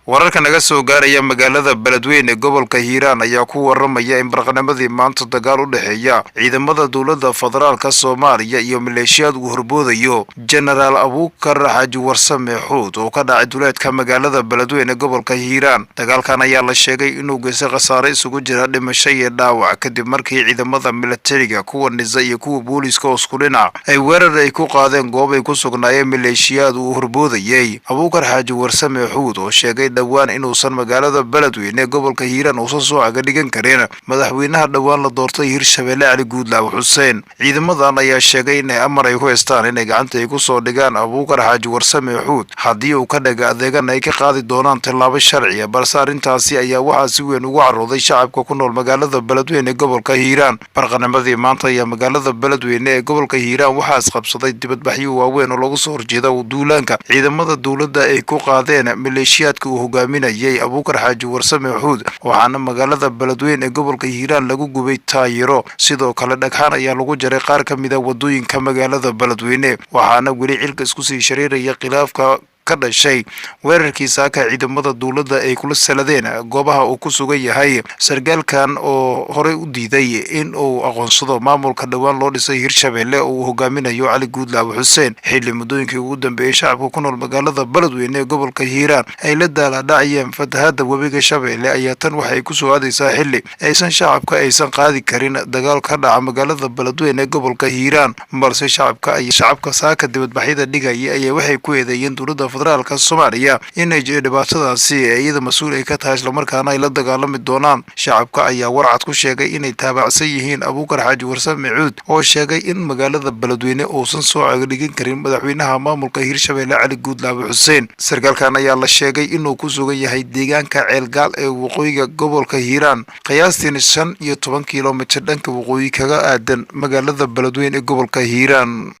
Wararka naga soo gaaraya magaalada Beledweyne ee gobolka Hiiraan ayaa ku waramaya in barqanimadii maanta dagaal u dhexeeya ciidamada dowladda federaalka Soomaaliya iyo maleeshiyaad uu horboodayo Jenaraal Abuukar Xaaji Warsame Xuud oo ka dhacay duleedka magaalada Beledweyne ee gobolka Hiiraan. Dagaalkan ayaa la sheegay inuu geystay khasaare isugu jira dhimasho iyo dhaawac, kadib markii ciidamada militariga, kuwa NISA iyo kuwa booliiska oo isku dhinac ay weerar ay ku qaadeen goob ay ku sugnaayeen maleeshiyaad uu horboodayay Abuukar Xaaji Warsame Xuud, oo sheegay dhowaan inuusan magaalada Beledweyne ee gobolka Hiiraan uusan soo caga dhigan karin madaxweynaha dhowaan la doortay Hirshabelle, Cali Guudlaaw Xuseen. Ciidamadan ayaa sheegay inay amar ay ku haystaan inay gacanta ay ku soo dhigaan Abuukar Xaaji Warsame Xuud, haddii uu ka dhaga adeegan ay ka qaadi doonaan tallaabo sharciya. Balse arrintaasi ayaa waxaa si weyn ugu carooday shacabka ku nool magaalada Beledweyne ee gobolka Hiiraan. Barqanimadii maanta ayaa magaalada Beledweyne ee gobolka Hiiraan waxaa isqabsaday dibadbaxyo waaweyn oo lagu soo horjeeda duulaanka ciidamada dowladda ay ku qaadeen maleeshiyaadka uu hogaaminayay Abuukar Xaaji Warsame Xuud, waxaana magaalada Beledweyne ee gobolka Hiiraan lagu gubay taayiro. Sidoo kale dhagxaan ayaa lagu jaray qaar ka mid a wadooyinka magaalada Beledweyne, waxaana weli cilka isku sii shareeraya khilaafka ka dhashay weerarkii saaka ciidamada dowladda ay kula saladeen goobaha uu ku sugan yahay sargaalkan oo horey u diiday in uu aqoonsado maamulka dhowaan loo dhisay Hirshabelle oo uu hogaaminayo Cali Guudlaawe Xuseen. Xilli muddooyinkii ugu dambeeyey shacabka ku nool magaalada Beledweyne ee gobolka Hiiraan ay la daalaadhacayeen fatahadda webiga Shabeelle, ayaa tan waxay kusoo aadaysaa xilli aysan shacabka aysan qaadi karin dagaal ka dhaca magaalada Beledweyne ee gobolka Hiiraan. Balse shacabka ay shacabka saaka dibadbaxyada dhigaya ayaa waxay ku eedeeyeen dowladda federaalka Soomaaliya inay dhibaatadaasi iyada mas-uul ay ka tahay, islamarkaana ay la dagaalami doonaan. Shacabka ayaa warcad ku sheegay inay taabacsan yihiin Abuukar Xaaji Warsame Cuud, oo sheegay in magaalada Beledweyne uusan soo cagadhigin karin madaxweynaha maamulka Hirshabelle, Cali Guudlaawe Xuseen. Sarkaalkan ayaa la sheegay inuu ku sugan yahay deegaanka Ceelgaal ee waqooyiga gobolka Hiiraan, qiyaastiina 15 kilomitir dhanka waqooyi kaga aadan magaalada Beledweyne ee gobolka Hiiraan.